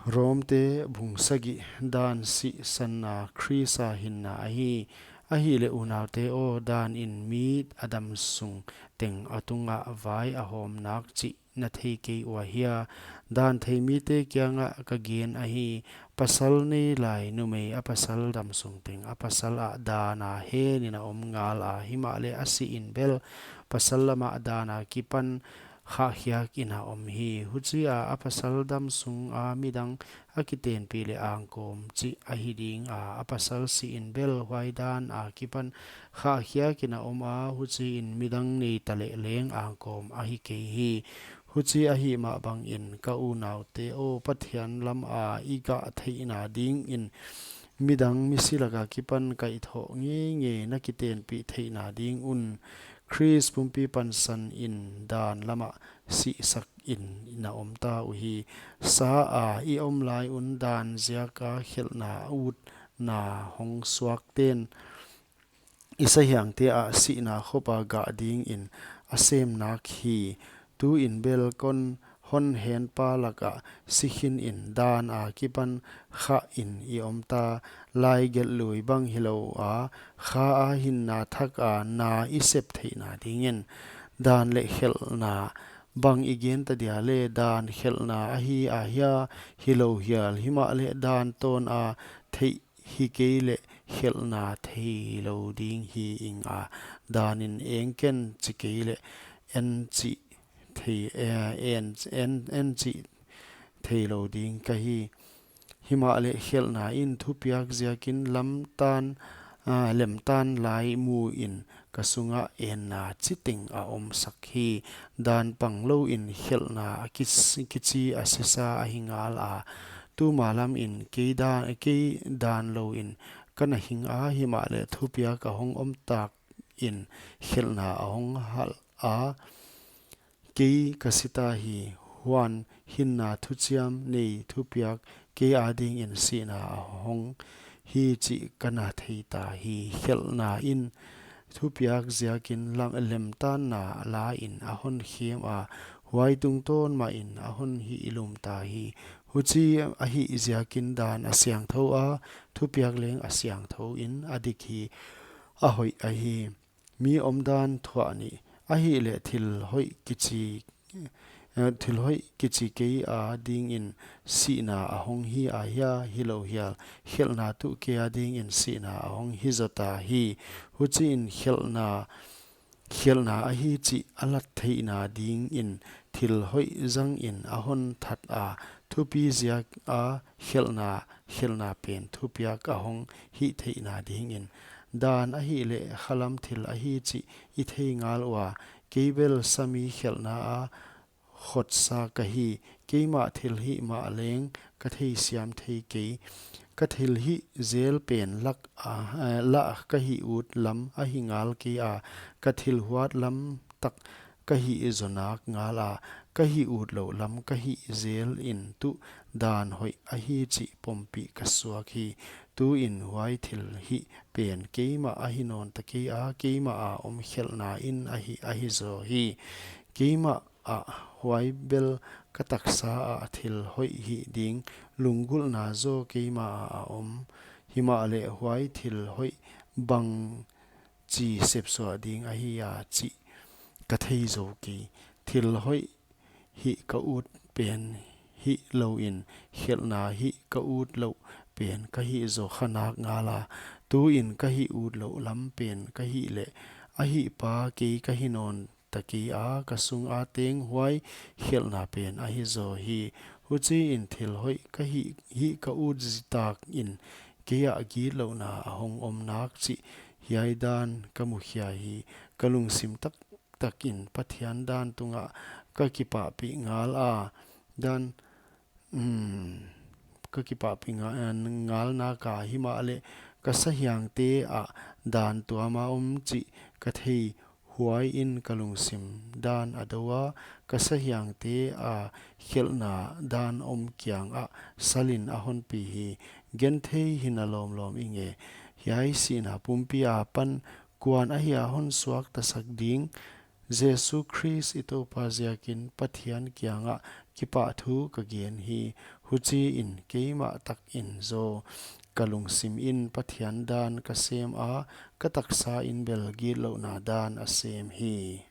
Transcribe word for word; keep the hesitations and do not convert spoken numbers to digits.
Romte bung sagih. Dan sihsanna Khrist a hinna ahi. Ahihleh unaute aw, dan in mi a damsung teng a tungah vai a hawm nak chih na thei kei ua hia? Dan thei mite kiangah ka gen ahi, pasal nei lai numei a pasal damsung teng a pasal ah dan a hen in a om ngal a, himahleh a si in bel pasal lamah dan a kipan khahkhiak in a om hi. Huchia a pasal damsung a midang a kitenpih leh angkawm chih ahi ding a, a pasal si in bel huai dan a kipan khahkhiak in a om a, huchiin midang nei ta leh leng angkawm ahi kei hi. Huchi ahih mah bangin ka unaute aw, Pathian lam a i gah theihna dingin midang misi laka kipan kaihthawh ngeingei na kitenpih theihna ding un Khrist pumpi pansan in dan lamah sihsak in na om ta uhi. Sa a i om lai un dan ziak a khelhna utna hong suakte'n i sahiangte ah sihna khop a gah dingin a sem nak hi. Tu in bel kon hon henpa lakah si khin in dan a kipan khah in i om ta. Lai gelh lui bang hilou a, Kha a hinna thak a na i sep theihna dingin dan leh khelhna bang i gen ta dia leh? Dan khelhna ahi a hia? Hilou hial. Himahleh dan tawn a theih hi kei leh khelhna theilou ding hi ing a, dan in eng ken chi kei leh en chih thei, eh, en, en, en chih theilou ding ka hi. Himahleh khelhna in thupiak ziakin lemtan, ah, lemtan lai mu in ka sungah enna chiteng a omsak hi. Dan panglou in khelhna a kis-, kichi a sisa ahi ngal a. Tuma lam in kei dan, kei dan lou in ka na hing a, himahleh thupiak a hong om tak in khelhna a hong halh a, kei ka si ta hi. Huan hinna thuchiam nei thupiak kei a dingin sihna a hong hi chih ka na thei ta hi. Khelhna in thupiak ziakin lam, lemtanna la in a hon khem a, huai tungtawn mah in a hon hih lum ta hi. Huchi ahih ziakin dan a siangthou a, thupiak leng a siangthou in a dik hi, a hoih ahi. Mi omdan thuah nih. Ahihleh thil hoih kichi, eh, thil hoih kichi kei a dingin sihna a hong hi a hia? Hilou hial. Khelhna tuh kei a dingin sihna a hong hi zaw ta hi. Huchiin khelhna, khelhna ahi chih a lat theihna dingin thil hoih zangin a hon that a, thupi ziak a khelhna, khelhna pen thupiak a hong hih theihna dingin. Dan ahihleh khalam thil ahi chih i thei ngal ua, kei bel sami khelhna a khotsa ka hi. Keimah thilhih mah leng ka theisiam thei kei. Ka thilhih zel pen lak a, eh, lah ka hih ut lam ahi ngal kei a, ka thil huat lam tak ka hih zaw nak ngal a, ka hih utlouh lam ka hih zel in tuh dan hoih ahi chih pompih ka suak hi. Tu in huai thilhih pen keimah ahi nawn ta kei a, keimah a om khelhna in ahi, ahi zaw hi. Keimah ah huai bel ka taksa ah thil hoih hih ding lunggulhna zaw keimah ah a om. Himahleh huai thil hoih bangchi sepsuah ding ahi a chih ka thei zou kei. Thil hoih hih ka ut pen hih lou in khelhna hih ka ut louh pen ka hih zaw kha nak ngal a. Tu in ka hih utlouh lam pen ka hih leh, a hihpa kei ka hi nawn ta kei a, ka sung a teng huai khelhna pen ahi zaw hi. Huchiin thil hoih ka hih, hih ka ut zitak in kei ah gitlouhna a hong om nak chih hiai dan ka mukhia hi. Ka lungsim taktak in Pathian dan tungah ka kipahpih ngal a, dan, um, ka kipahpih nga-, ngal nak a, himahleh ka sahiangte ah dan tuam a om chih ka thei. Huai in ka lungsim dan a dou a, ka sahiangte a khelhna dan om kiang ah sal in a hon pi hi. Genthei hi na lawmlawm i nge? Hiai sihna pumpi apan kuan ahia hon suaktasak ding? Jesu Khrist i Toupa ziakin Pathian kiangah kipahthu ka gen hi. Huchiin keimah takin zaw ka lungsimin Pathian dan ka sema, ka taksain bel gitlouhna dan a sem hi.